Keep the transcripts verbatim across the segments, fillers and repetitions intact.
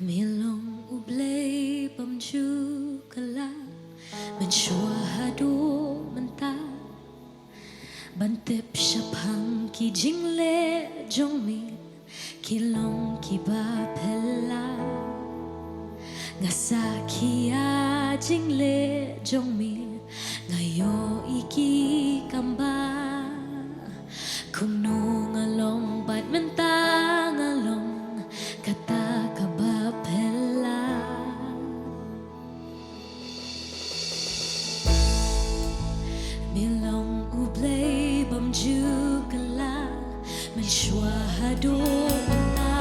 Me long U Blei bym ju kylla, mynshuwa haduh mynta. Ban tip shaphang ki jingleh jong me, ki long kiba phylla. Nga sakhi ïa jingleh jong me, nga ïohi ki kam bah. Kumno nga long bad mynta nga long kata kaba phylla. Me long U Blei bym ju kylla, mynshuwa haduh mynta.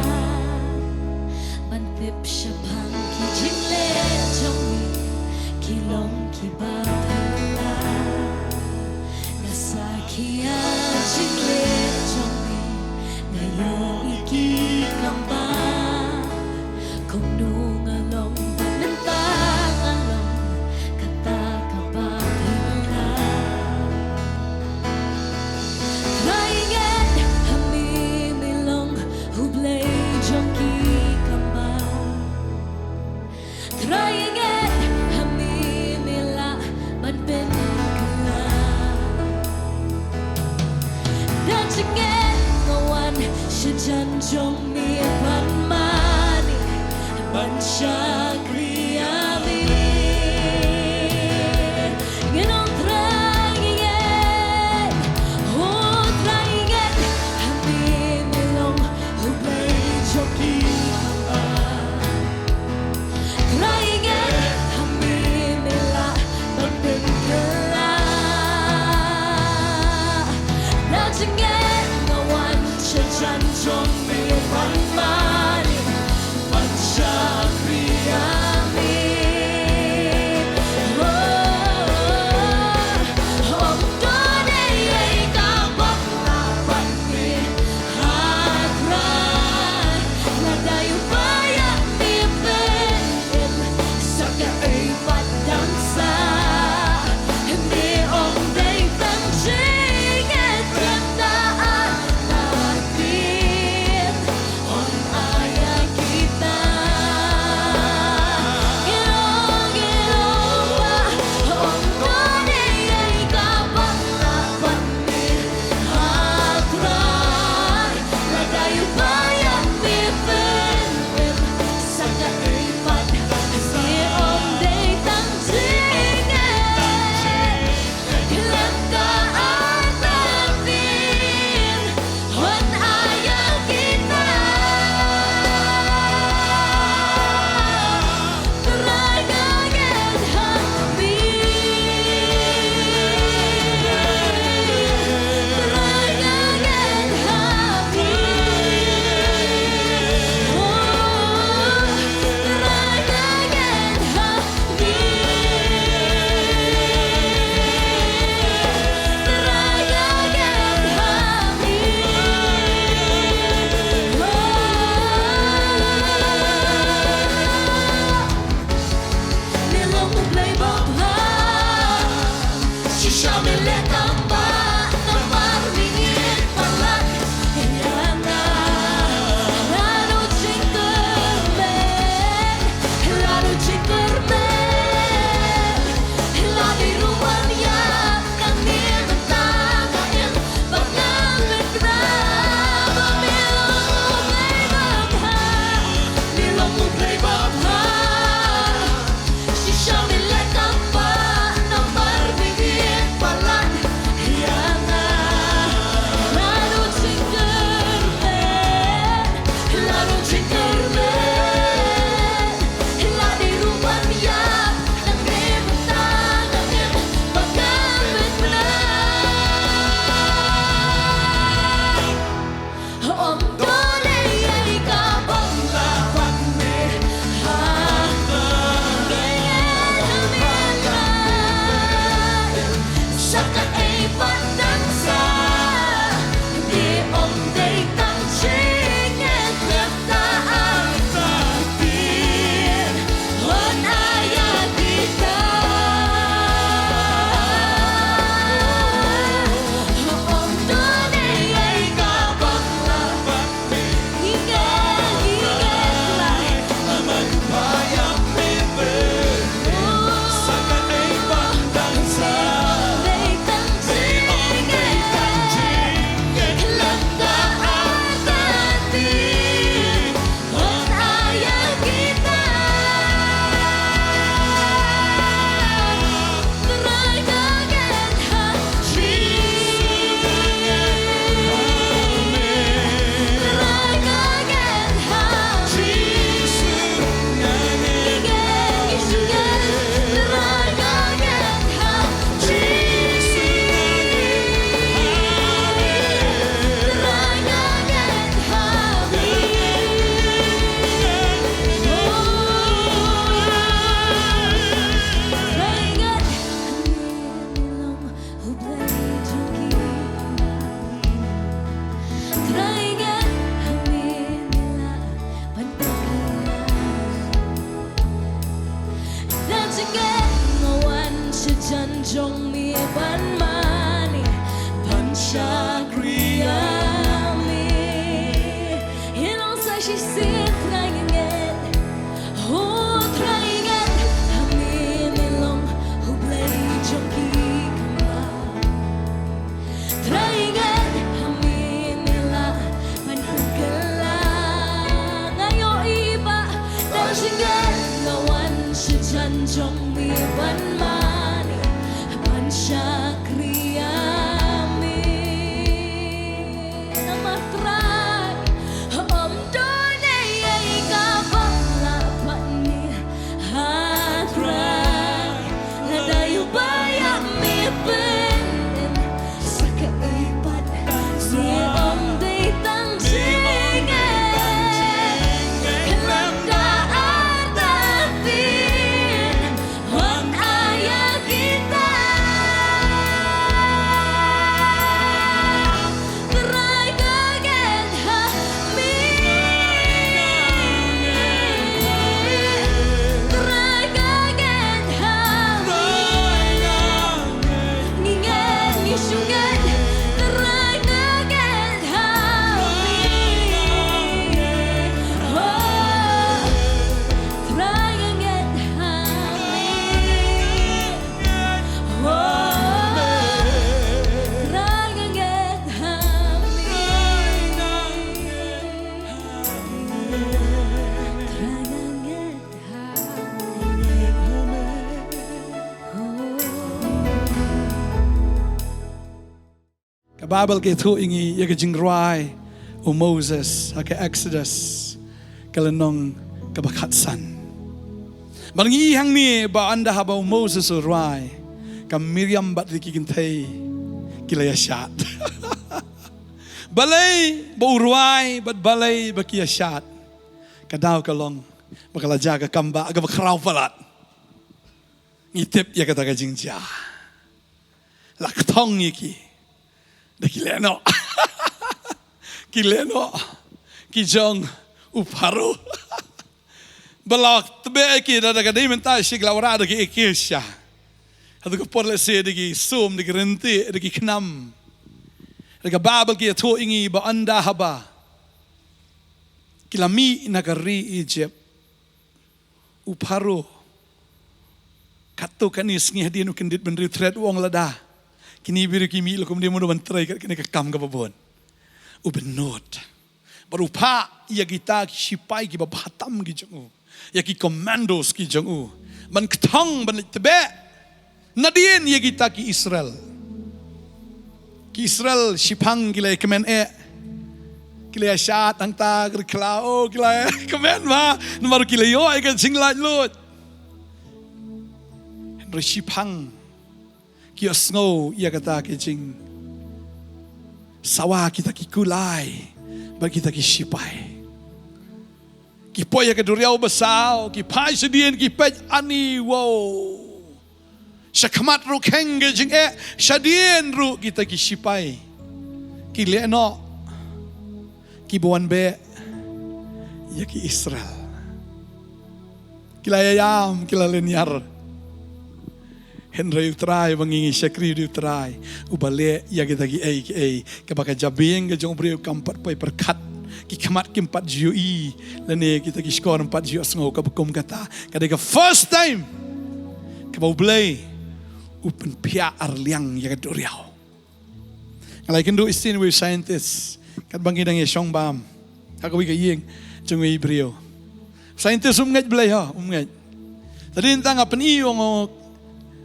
Ban tip shaphang ki jingleh jong me, ki long kiba phylla. Nga sakhi ïa jingleh jong me, nga ïohi ki kam bah. Kumno nga long bad mynta nga long kata kaba phylla. Trai ngeit ha me, me long U Blei jong ki kam bah. Trai ngeit ha me, me lah ban pynkylla. Da jingngeit nga wan sha jan jong me ban mane, ban shakri ïa me. Ngan ong Trai ngeit, oh Trai ngeit ha me, me long U Blei jong ki kam bah. Trai ngeit ha me, me lah ban pynkylla. Da jingngeit nga wan sha jan jong me ban mane, ban shakri Nga wan sha jan jong me ban mane, ban shakri ïa me. Ïa nong sa shisien Trai nga ngeit. Oh Trai nga ngeit, ha me me long U Blei jong ki kynmaw. Trai nga ngeit, ha me me lah ban pynkylla. Nga ïohi ba da jingngeit nga wan sha jan jong me ban mane, ban shakri ïa me. Namar Trai, ym don ei ei kaba lah bad me. Ha Trai, lada ïoh ba ïa me pyn-im sa kaei pat, me ym dei tang jingeh. Khlem da artatien wan ai ïa kita. Trai nga ngeit ha me. Trai nga ngeit ha me. Ngi ngeit, ngi shu ngeit. Trai nga ngeit ha me. Oh, Trai nga ngeit ha me. Ka Baibl ka ïathuh ïa ngi ïa ka jingrwai u Moses ha ka Exodus, ka lynnong kaba khatsan. Bad ngi i hangne ba ynda haba u Moses u rwai, ka Miriam bad ki kynthei ki la ïashad. Balei ba u rwai bad balei ba ki ïashad? Ka daw ka long ba ka la jia ka kambah kaba khraw palat. Ngi tip ïa kata ka jingjia. La kthong ïa ki. Da ki leh noh. Ki leh noh. Ki jong u Pharaoh. Ba la tbeh ïa ki da, da ka dei mynta shi ki la wanrah da ki ïa ki sha. Hato ka por lehse da ki sum, da ki ryntieh, da ki khnam. Da ka Baibl ka ïathuh ïa ngi ba ynda haba ki la mih na ka ri Egypt. U Pharaoh, katto katne sngi hadien u kyndit bynriew thret u ong lada kine briew ki mih la kumne, mano ban trei kat kane ka kam kaba bun. U bynnud. Bad u phah ïa kita ki shipai kiba bha tam ki jong u, ïa ki commandos ki jong u, ban kthong ban leit tbeh. Nadien ïa kita ki Israel. Ki Israel shiphang ki la ïakmen eh. Ki la ïashad hangta, ki la khlaw, ki la ïakmen bha. Namar ki la ïoh ïa ka jinglaitluid. Hynrei shiphang ki ïohsngew ïa kata ka jing sawa kita ki kulai bad kita ki shipai. Ki poi ha ka duriaw basaw, ki phai shadien, ki peit ani, wow. Shakhmat ruh kheng ka jingeh, shadien ruh kita ki shipai ki leh noh kiba wan beh ïa ki Israel. Ki la ïaïam, ki la lynñiar. Hynrei U Trai ba ngi ngi shakri u dei U Trai uba leh ïa kita kiei kiei. Kaba ka jabieng ka jong u briew kam pat poi pyrkhat, ki khmat kim pat ju ïohi, lane kita ki shkor kim pat ju ïohsngew kaba kum kata. Ka dei ka first time kaba U Blei u pynphiah arliang ïa ka duriaw. Nga la ïakynduh shisien wei u scientist katba ngi dang ïashong bam ha kawei ka ïing jong wei u briew. Scientist um ngeit Blei ho, um ngeit. Tadi nta nga pyni, ong, ong,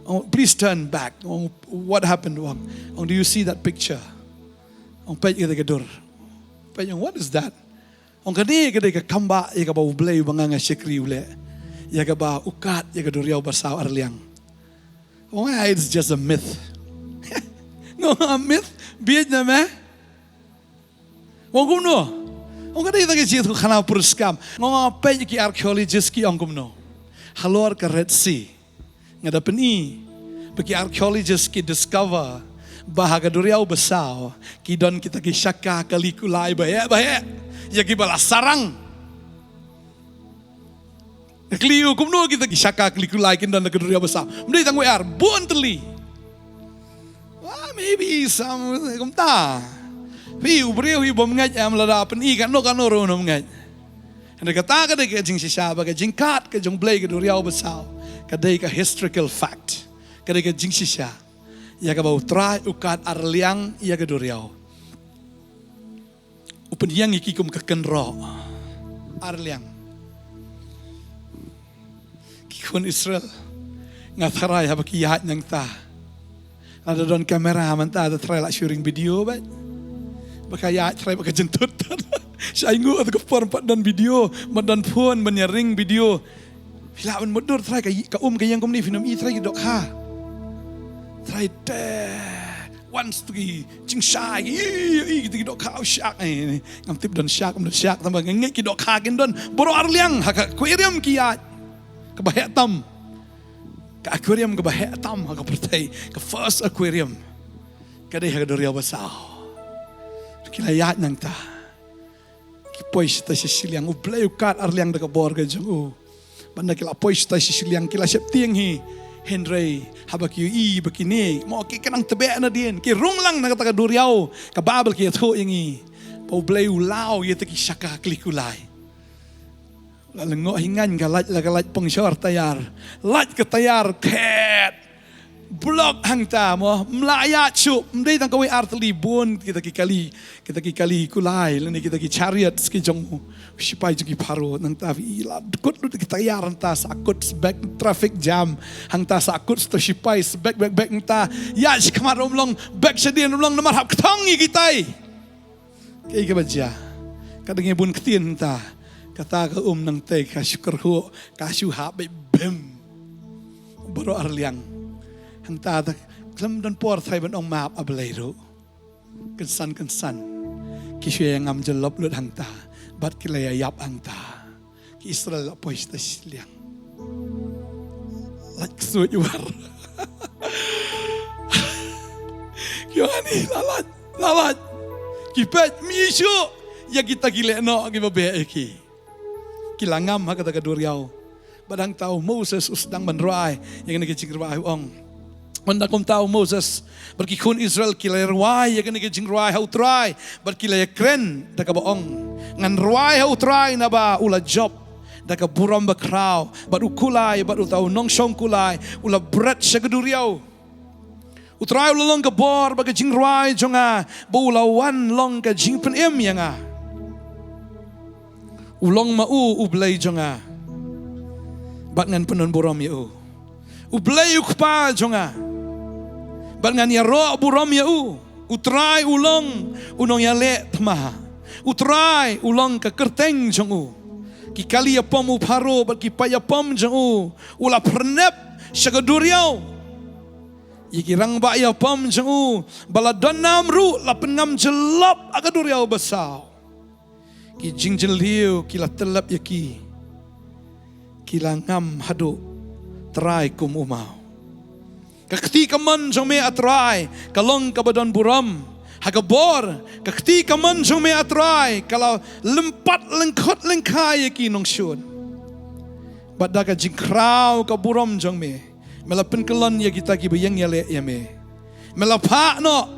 ong, "Please turn back." Ong, "What happened?" Ong, ong, "Do you see that picture?" Ong, "Peit kata ka dur." Peit, ong, "What is that?" Ong, "Kane ka dei ka kambah ïa kaba U Blei uba nga nga shakri u leh, ïa kaba u kat ïa ka duriaw basaw arliang." Ong, "Ah, it's just a myth." Nga ong, "A myth? Bieit ne em?" Ong kumno? Ong, "Ka dei kata ka jingïathuhkhana pyrshah." Nga ong, "Peit ki archaeologist ki ong kumno? Halor ka Red Sea nga da pyni ba ki archaeologist ki discover ba ha ka duriaw basaw ki don kita ki shaka kali kulai baheh baheh, ïa kiba la sarang." Nga kylli u kumno kita ki shaka kylli kulai kin don ha ka duriaw basaw. Ym dei tang wei ar, bun tylli. Ah, maybe some kumta. Phi u briew hi bym ngeit em, lada pyni kano kano ruh ym ngeit. Hynrei kata ka dei ka jingshisha ba ka jingkat ka jong U Blei ka duriaw basaw ka dei ka historical fact. Ka dei ka jingshisha ïa kaba U Trai u kat ar liang ïa ka duriaw. U pynïeng ïa ki kum ka kynroh. Ar liang. Ki khun Israel, nga tharai haba ki ïaid nangta, lada don kamera mynta, da tharai lah shu ring video beit. Ba ka ïaid tharai ba ka jyntut. Shai nguh, ha ka por ym pat don video, ym pat don phone ban ïa ring video. Phi lah ban mutdur, tharai ka, ka um ka ïeng kumne, phin ym i tharai ki dohkha. Tharai te wan sha ki jingshai, i, i, i, kita ki dohkha, u shak, eh, ngam tip don shak, ym don shak, tangba nga ngeit ki dohkha kin don. Baroh ar liang ha ka aquarium ki ïaid. Kaba heh tam. Ka aquarium kaba heh tam ha ka pyrthei, ka first aquarium, ka dei ha ka duriaw basaw. Ki la ïaid nangta. Ki poi shatai sha shiliang, U Blei u kat ar liang da ka bor ka jong u. Bad ynda ki la poi shatai sha shiliang, ki la sheptieng hi. Hynrei haba ki ïohi ba kine, mo, ki, ki nang tbeh nadien, ki rung lang na kata ka duriaw, ka Baibl ka ïathuh ïa ngi ba U Blei u law ïa kita ki shaka kylli kulai. La lyngngoh hi, ngan ka lait, la ka lait pong shor tayar. Lait ka tayar khet. Block hangta, mo, ym lah ïaid shuh, ym dei tang kawei ar tylli, bun kita ki kali, kita ki kali kulai lane kita ki chariots ki jong u shipai jong ki Pharaoh. Nangta phi la kut lut ki tayar hangta, sa kut sbek, traffic jam hangta, sa kut sha uto u shipai sbek bek bek hangta. Ïaid shakhmat ruh ym long, bek shadien ruh ym long, namar hap kthong ïa kitai. Kaei kaba jia? Ka dang ïa bun ktien hangta. Kata ka um nangtei ka shu kyrhuh, ka shu hap beit bim. Baroh ar liang. Hangta te khlem don por tharai ban ong map, A Blei ruh. Kynsan kynsan ki shu ïa ngam jyllop lut hangta. Bad ki la ïa ïap hangta. Ki Israel la poi shatai shiliang. Lait ksuid war. Ki wan hi, la lait, la lait. Ki peit, ym i shuh ïa kita ki lehnoh kiba beh ïa ki. Ki la ngam ha kata ka duriaw. Bad hangta u Moses u sdang ban rwai ïa kane ka jingrwai, u ong. Ynda kumta u Moses bad ki khun Israel ki la rwai ïa kane ka jingrwai ha U Trai, bad ki la ïakren da kaba ong, ngan rwai ha U Trai naba u la jop da ka burom bakhraw, bad u kulai, bad uta u nongshong kulai u la bret sha ka duriaw. U Trai u la long ka bor bad ka jingrwai jong nga, bad u la wan long ka jingpynim ïa nga. U long ma u U Blei jong nga, bad ngan pyndon burom ïa u. U Blei u kpa jong nga, bad ngan ïaroh burom ïa u. U Trai u long u nongïaleh thma. U Trai u long ka kyrteng jong u. Ki kali ïapom u Pharaoh bad ki paid ïapom jong u u la pyrnep sha ka duriaw. Ïa ki rangbah ïapom jong u ba la don nam ruh la pynngam jyllop ha ka duriaw basaw. Ki jingjylliew ki la tyllep ïa ki. Ki la ngam haduh trai kum u maw. Ka kti kamon jong me, A Trai, ka long kaba don burom ha ka bor. Ka kti kamon jong me, A Trai, ka la lympat lyngkhot lyngkhai ïa ki nongshun. Bad da ka jingkhraw ka burom jong me, me la pynkyllon ïa kita kiba ïeng ïaleh ïa me. Me la phah noh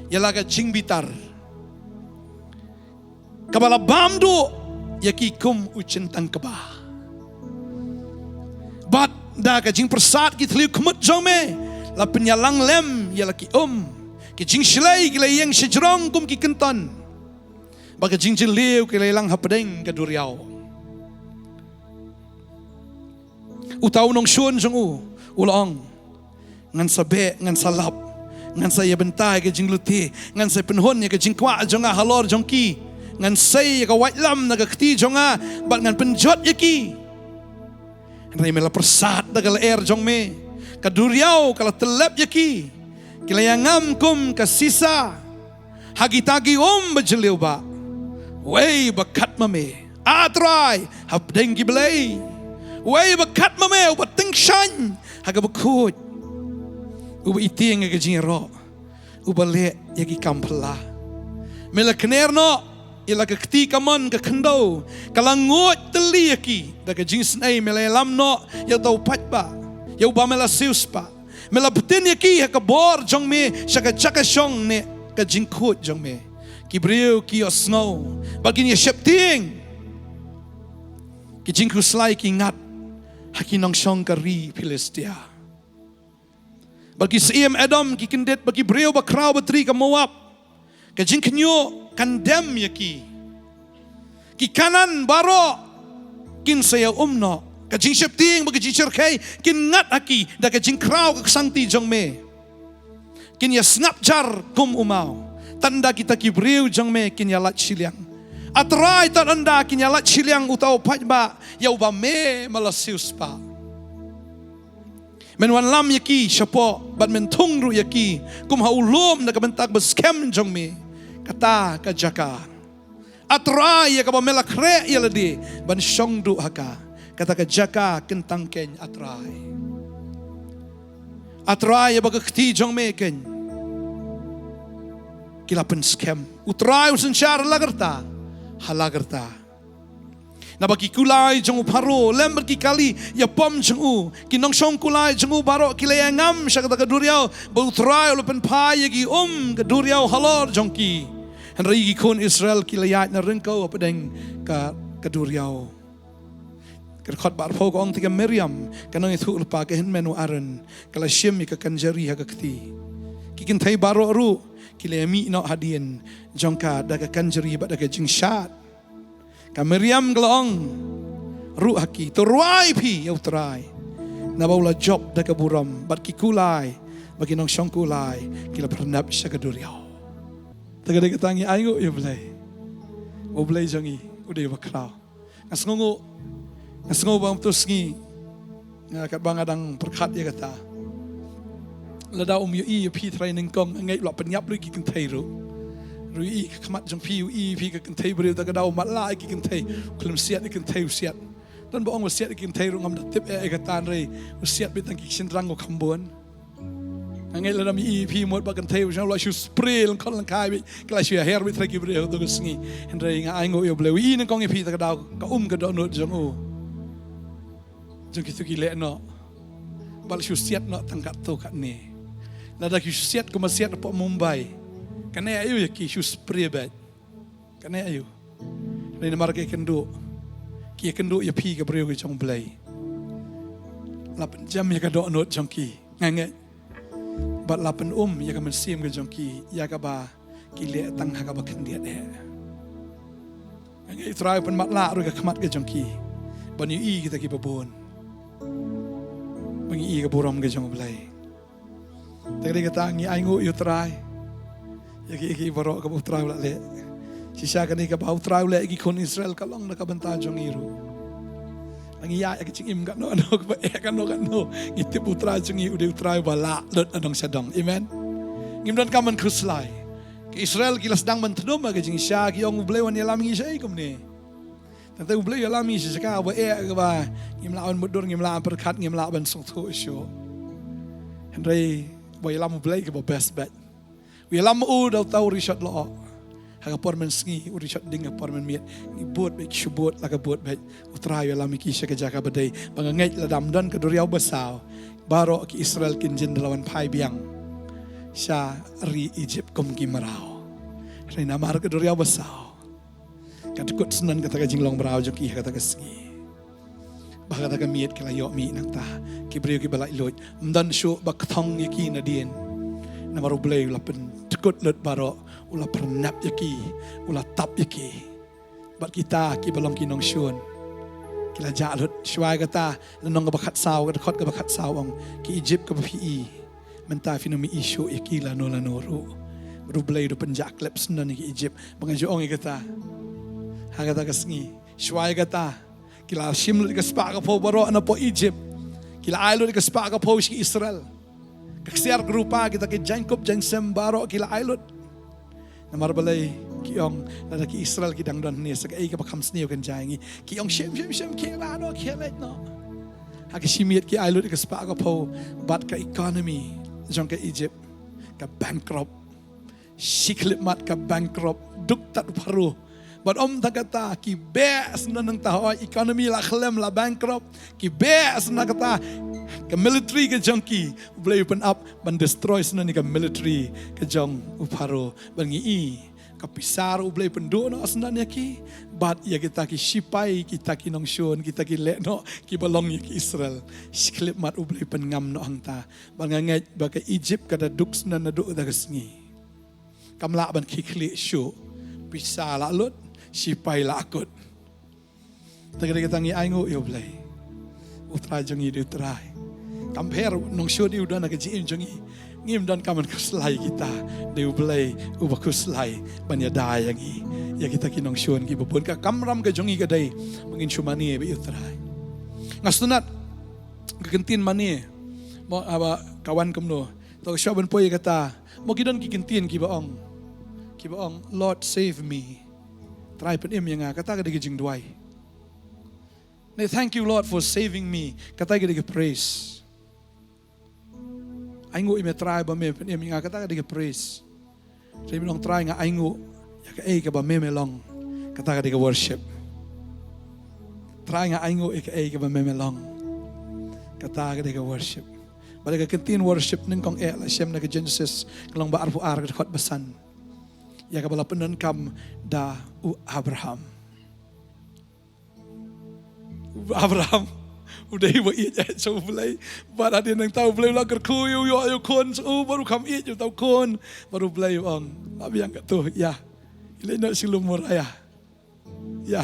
ïa la ka jingbitar kaba la bam duh ïa ki kum u chintang kba. Bad da ka jingpyrsad ki thliew khmut jong me la pynïalang lem ïa la ki um. Ki jingshlei ki la ïeng shajrong kum ki kynton. Bad ka jingjylliew ki la ïalang hapdeng ka duriaw. Uta u nongshun jong u u la ong, ngan sa beh, ngan sa lap, ngan sa ïa bynta ïa ka jinglute, ngan sa pynhun ïa ka jingkwah jong nga halor jong ki, ngan sei ïa ka waitlam na ka kti jong nga, bad ngan pynjot ïa ki. Hynrei me la pyrsad da ka lyer jong me, ka duriaw ka la tyllep ïa ki, ki la ïa ngam kum ka sisa ha kita ki um ba jylliew ba. Wei ba kat ma me, A Trai, hapdeng ki blei? Wei ba kat ma me uba tyngshaiñ ha kaba khuid, uba itieng ïa ka jingïaroh, uba leh ïa ki kam phylla? Me la kner noh ïa la ka kti kamon ka khyndew, ka la nguid tylli ïa ki da ka jingisynei. Me la ïalam noh ïa uta u paidbah, ïa uba me la siewspah. Me la btin ïa ki ha ka bor jong me sha ka jaka shong ne ka jingkhuid jong me. Ki briew ki ïohsngew bad kin ïa sheptieng. Ki jingkhuslai ki ngat ha ki nongshong ka ri Philistia. Bad ki syiem Edom ki kyndit, bad ki briew bakhraw batri ka Moab. Ka jingkhynñiuh kan dem ïa ki. Ki Kanaan baroh kin sa ïa um noh. Ka jingsheptieng bad ka jingshyrkhei kin ngat ha ki da ka jingkhraw ka ksangti jong me. Kin ïa sngap jar kum u maw. Tang da kita ki briew jong me kin ïa lait shiliang. A Trai, tang da kin ïa lait shiliang uta u paidbah ïa uba me me la siewspah. Men wanlam ïa ki shapoh bad men thung ruh ïa ki kum ha u lum na ka bynta ba skhem jong me. Kata ka jaka A Trai ïa kaba me la khreh ïa lade ban shong duh ha ka, kata ka jaka kyntang keiñ A Trai. A Trai, ïa ba ka kti jong me keiñ ki la pynskhem. U Trai u synshar ha la ka rta, ha la ka rta. Naba ki kulai jong u Pharaoh lem bad ki kali ïapom jong u, ki nongshong kulai jong u baroh ki la ïa ngam sha kata ka duriaw ba U Trai u la pynphai ïa ki um ka duriaw halor jong ki. Hynrei ki khun Israel ki la ïaid na ryngkew hapdeng ka, ka duriaw. Ka dkhot ba arphew ka ong, te ka Miriam, ka nongïathuhlypa ka hynmen u Aaron, ka la shim ïa ka kynjari ha ka kti. Ki kynthei baroh ruh ki la ïa mih noh hadien jong ka da ka kynjari bad da ka jingshad. Ka Miriam ka la ong ruh ha ki, to rwai phi ïa U Trai, naba u la jop da ka burom, bad ki kulai bad ki nongshong kulai ki la pyrnep sha ka duriaw. Te ka dei kata, ngi ainguh ïa U Blei. U Blei jong ngi u dei uba khraw. Nga sngewnguh, nga sngew ba mynta sngi, nga, katba nga dang pyrkhat ïa kata, lada um ïohi ïa phi trai nyngkong, nga ngeit u la pynïap ruh ïa ki kynthei ruh. Ruh ïohi ka khmat jong phi, u ïohi ïa phi ka kynthei briew, te ka daw matlah ïa ki kynthei, u khlem siat ïa ki kynthei, u siat. Don ba ong u siat ïa ki kynthei ruh, ngam da tip eh ïa kata, hynrei u siat beit tang ki shynrang, u kham bun. Nga ngeit lada ym ïohi ïa phi mut ba kynthei u shong la shu spray lyngkhot lyngkhai beit, ki la shu ïaher beit trai ki briew ha kato ka sngi. Hynrei nga ainguh ïa U Blei, u ïohi nyngkong ïa phi, te ka daw ka um ka dohnud jong u, jong kito ki lehnoh. Ba la shu siat noh tang katto katne. Lada ki shu siat kumba siat hapoh Mumbai, kane aïu ïa ki, shu spray beit. Kane aïu? Hynrei namar ki ïakynduh, ki ïakynduh ïa phi ka briew ka jong U Blei, la pynjem ïa ka dohnud jong ki, nga ngeit. Bad la pynum ïa ka mynsiem ka jong ki ïa kaba ki leh tang ha kaba khyndiat eh. Nga ngeit U Trai u pynmatlah ruh ïa ka khmat ka jong ki ban ïohi kita kiba bun, ban ïohi ïa ka burom ka jong U Blei. Te ka dei kata, ngi ainguh ïa U Trai ïa ki, ïa ki baroh kaba U Trai u la leh. Shisha kane kaba U Trai u leh ïa ki khun Israel ka long na ka bynta jong ngi ruh. Ngi ïaid ïa ka jingim katno katno, kaba eh katno katno, ngi tip U Trai jong ngi u dei U Trai uba lah lut na dong sha dong. Amen. Ngim donkam ban khuslai. Ki Israel ki la sdang ban thnum ha ka jingshisha, ki ong, U Blei un ïalam ïa ngi shaei kumne? Tangba U Blei u ïalam ïa ngi sha ka jaka ba eh, kaba ngim lah ban mutdur, ngim lah ban pyrkhat, ngim lah ban sngewthuh shuh. Hynrei ba ïalam U Blei kaba best beit. U ïalam u da uta u rishot lyoh ha ka por mynsngi, u rishot ding ha ka por mynmiet. Ngi bud beit, shu bud la ka bud beit. U Trai u ïalam ïa ki sha ka jaka ba dei, ba nga ngeit lada ym don ka duriaw basaw, baroh ki Israel kin jin da la wan phai biang sha ri Egypt kum ki mraw. Hynrei namar ka duriaw basaw, ka dkut syndon kata ka jinglong mraw jong ki ha kata ka sngi. Ba ha kata ka miet ki la ïoh mih nangta, ki briew kiba laitluid. Ym don shuh ba kthong ïa ki nadien. Namar U Blei u la pyndkut lut baroh, u la pyrnep ïa ki, u la tap ïa ki. Bad kita kiba long ki nongshun, ki la jah lut. Shuwa ïa kata, lynnong kaba khatsaw, ka dkhot kaba khatsaw ong, ki Egypt kaba phi i, mynta phin ym ïohi shuh ïa ki lano lano ruh. Bad U Blei u da pynjah khlep syndon ïa ki Egypt. Ba nga ju ong ïa kata, ha kata ka sngi, shuwa ïa kata, ki la shim lut ïa ka spah ka phew baroh napoh Egypt. Ki la ai lut ïa ka spah ka phew sha ki Israel. Ka ksiar ka rupa, kita ki jaiñkup jaiñsem baroh ki la ai lut. Namar balei? Ki ong, lada ki Israel ki dang don hangne, sa kaei kaba kham sniew kan jia ïa ngi? Ki ong, shim, shim, shim, khie bha noh, khie leit noh. Ha ka shi miet ki ai lut ïa ka spah ka phew, bad ka economy jong ka Egypt ka bankrupt. Shi khyllipmat ka bankrupt, duk tad u Pharaoh Bad ym tang kata, ki beh syndon nangta, hooid, economy la khlem, la bankrupt, ki beh syndon kata, ka military ka jong ki, U Blei u pynap ban destroy syndon ïa ka military ka jong u Pharaoh. Bad ngi i ka pisa ruh U Blei pynduh noh syndon ïa ki, bad ïa kita ki shipai, kita ki nongshun, kita ki lehnoh kiba long ïa ki Israel, shi khyllipmat U Blei pynngam noh hangta. Bad nga ngeit ba ka Egypt ka da duk syndon naduh da ka sngi. Kam lah ban khie khlieh shuh. Pisa la lut, shipai la kut. Te ka dei kata, ngi ainguh ïa U Blei. U Trai jong ngi dei U Trai. Kam pher nongshun, u don ha ka jingim jong ngi. Ngim donkam ban khuslai kita. Dei U Blei uba khuslai ban ïada ïa ngi, ïa kita ki nongshun kiba bun. Ka kamram ka jong ngi ka dei ba ngin shu mane bad ïa U Trai. Nga sngewtynnat ka kyntien mane, mo, haba ka wan kumno. To, shuwa ban poi ïa kata, mo, ki don ki kyntien kiba ong, kiba ong, "Lord, save me." Trai, pynim ïa nga. Kata ka dei ka jingduwai. Ne, "Thank you, Lord, for saving me." Kata ka dei ka praise. "Ainguh ïa me Trai ba me pynim ïa nga." Kata ka dei ka praise. Te me ong, "Trai, nga ainguh ïa kaei kaba me me long." Kata ka dei ka worship. "Trai, nga ainguh ïa kaei kaba me me long." Kata ka dei ka worship. Bad ka kyntien worship nyngkong eh la shem na ka Genesis, ka lynnong ba arphew ar, ka dkhot ba san, ïa kaba la pyndonkam da u Abraham. U Abraham u dei uba ïeit eh sha U Blei. Bad hadien nangta U Blei u la kyrkhu ïa u, ïoh ïa u khun sha u, bad u kham ïeit ïa uta u khun. Bad U Blei u ong, "La biang katto, ïa, leit noh sha lum Moriah. Ïa."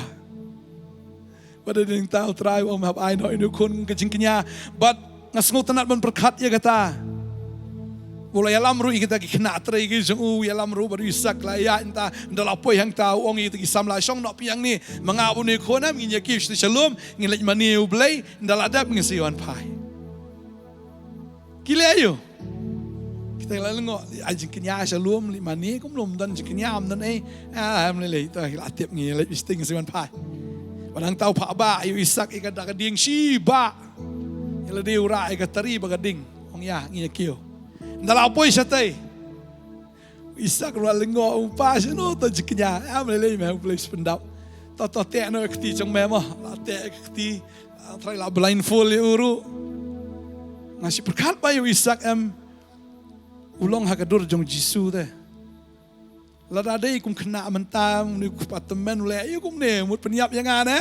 Bad hadien nangta U Trai u ong, "Hap ai noh ïa une u khun kum ka jingkñia." Bad nga sngewtynnat ban pyrkhat ïa kata. U la ïalam ruh ïa kita ki khynnah trei ki jong u, ïalam ruh bad u Isaak, la ïaid hangta, ynda la poi hangta u ong ïa kita ki samla, "Shong noh phi hangne, ma nga bad une u khun, em, ngin ïa kiew sha lum, ngin leit mane ïa U Blei, ynda la dep ngin sa ïawan phai." Ki leh aïu? Kita la lyngngoh, ai jingkñia sha lum, leit mane, kum lum don jingkñia, ym don ei. Ah, em lei lei, to la tip, ngin leit bishting, ngin sa ïawan phai. Bad hangta u phah bah ïa u Isaak ïa ka da ka dieng, shi bah. Ïa lade u rah ïa ka tari bad ka ding. Ong, "Ïa, ngin ïa kiew." Ynda la poi shatei, u Isaak ruh la lyngngoh, u, "Pa, shano to jingkñia?" "Em lei lei me, U Blei u sa pyndap. To, to teh noh ïa ka kti jong me mo." La teh ïa ka kti, la trai, la blindfold ïa u ruh. Nga shu pyrkhat ba ïa u Isaak, em, u long ha ka dur jong U Jisu te. Lada dei kum khynnah mynta, une u kpa tymmen u leh aïu kumne, mut pynïap ïa nga ne?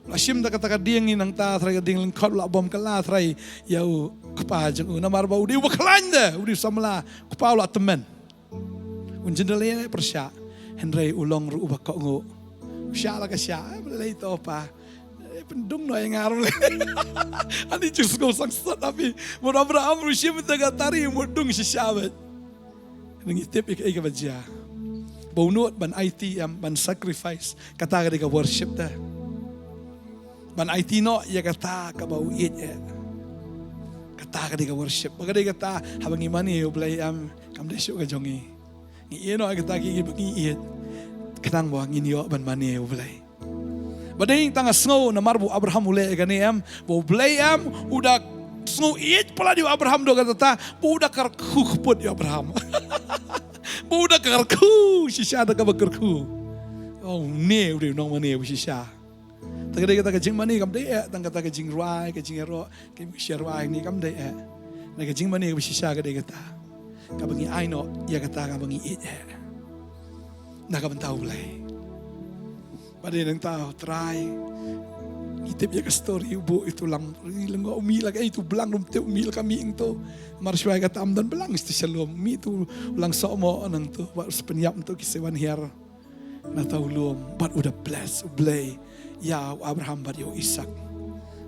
La shim da kata ka dieng, nangta trai ka dieng lyngkot, u la bom kylla trai ïa u kpa jong u. Namar ba u dei uba khlaiñ te, u dei u samla, u kpa u la tymmen. Un jin da leh pyrshah, hynrei u long ruh uba kohnguh. U shah la ka shah, eh, balei to pa? Eh, pyndung noh ïa nga ruh leh. Ani jingsngew sangsot api. Mut Abraham ruh shim da ka tari, mut dung shisha beit. Ngi tip ïa kaei kaba jia. Ba u nud ban aiti, em, ban sacrifice. Kata ka dei ka worship te. Ban aiti noh ïa kata kaba u ïeit eh. Kata ka dei ka worship. Ba ka dei kata, haba ngi mane ïa U Blei, em, kam dei shuh ka jong ngi. Ngi ïeh noh ïa kata kiei kiba ngi ïeit. Khnang ba ngin ïoh ban mane ïa U Blei. Ba dei tang nga sngew namar ba u Abraham u leh ïa kane, em, ba U Blei, em, u da sngew ïeit palat ïa u Abraham, da kata ba u da kyrkhu kput ïa u Abraham. Ba u da kyrkhu shisha da kaba kyrkhu. Oh, une u dei u nongmane ba shisha. Te ka dei kata ka jingmane kam dei eh tang kata ka jingrwai, ka jingïaroh, ka jingïaroh ne kam dei eh. Na ka jingmane kaba shisha ka dei kata kaba ngi ai noh ïa kata kaba ngi ïeit eh na ka bynta U Blei. Ba dei nangta U Trai, ngi tip ïa ka story, u buh ïa uto u lang, ri lyngngoh, u mih la kaei, uto u blang, rum tip, u mih la ka mih hangto. Mar shuwa ïa kata ym don blang shatei sha lum, u mih uto u lang sohmoh nangto, bad u sa pynïap hangto ki seiwan hiar. Na uta u lum, bad u da bless U Blei ïa u Abraham bad ïa u Isaak.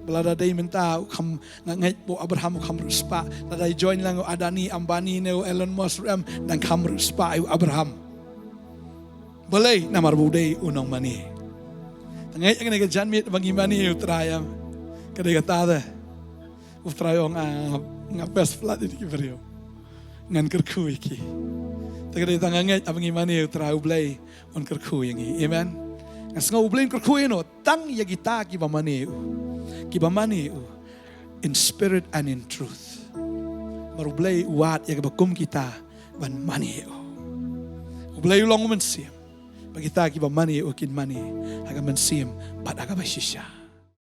Ba lada dei mynta u kham, nga ngeit ba u Abraham u kham riewspah. Lada join lang u Adani, Ambani ne u Elon Musk ruh, em, dang kham riewspah ïa u Abraham. Balei? Namar ba u dei u nongmane. Te nga ngeit ïa kane ka janmiet ba ngi mane ïa U Trai, em, ka dei kata te. U Trai u ong, ah, nga best palat ïa ki briew. Ngan kyrkhu ïa ki. Te ka dei tang nga ngeit haba ngi mane ïa U Trai, U Blei un kyrkhu ïa ngi. Amen. Nga sngew U Blei un kyrkhu ïa no, tang ïa kita kiba mane u. Kiba mane u in spirit and in truth. Namar U Blei u wad ïa kiba kum kita ban mane u. U Blei u long u Mynsiem. Ba kita kiba mane ïa u kin mane ha ka mynsiem bad ha kaba shisha.